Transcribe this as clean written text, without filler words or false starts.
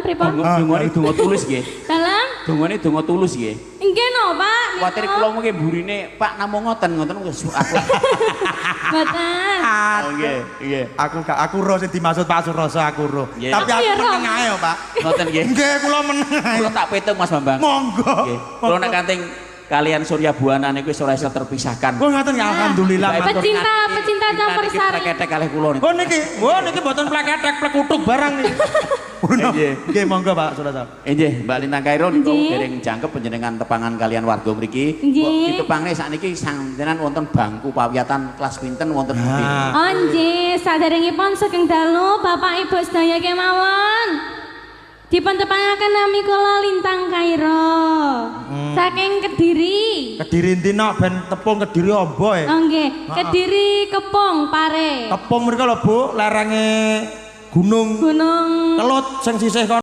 Pripun? Dongane donga tulus nggih. Dalam? Dongane donga tulus nggih. Nggih no, Pak. Kuwatir kula mungkin burine Pak namung ngoten ngoten wis aku. Mboten. Oh nggih, nggih. Aku gak, aku roh sing dimaksud Pak Suroso, aku roh. Nggih. Tapi aku Aku ya roh. meneng ae yo, Pak. Ngoten nggih. Nggih, kula meneng ae. Kula tak petung, Mas Bambang. Monggo. Nggih. Kula nek kanting kalian Surya Buana niku wis ora iso terpisahkan. Oh ngoten ya, alhamdulillah, matur. Pecinta, pecinta campur sari. Pleketek kalih kula niku. Oh niki, oh niki mboten pleketek, plekutuk barang niki. Nggih. Nggih, monggo Pak Suroso. Nggih, Mbak Lintang Kairo niku Nggih. dereng jangkep panjenengan tepangan kalian warga mriki. Nggih. Kok ditepangne sakniki sampeyan wonten bangku pawiyatan kelas pinten wonten pundi? Ah. Oh nggih, saderengipun sugeng dalu Bapak Ibu sedaya kemawon. Dipun tepangaken nami kula Lintang Kairo. Saking Kediri. Kediri ndi nok ben tepung Kediri ombo e. Oh nggih, Kediri Kepung Pare. Kepung mriko lho, Bu, lerenge Gunung Gunung Kelut sing sisih kono.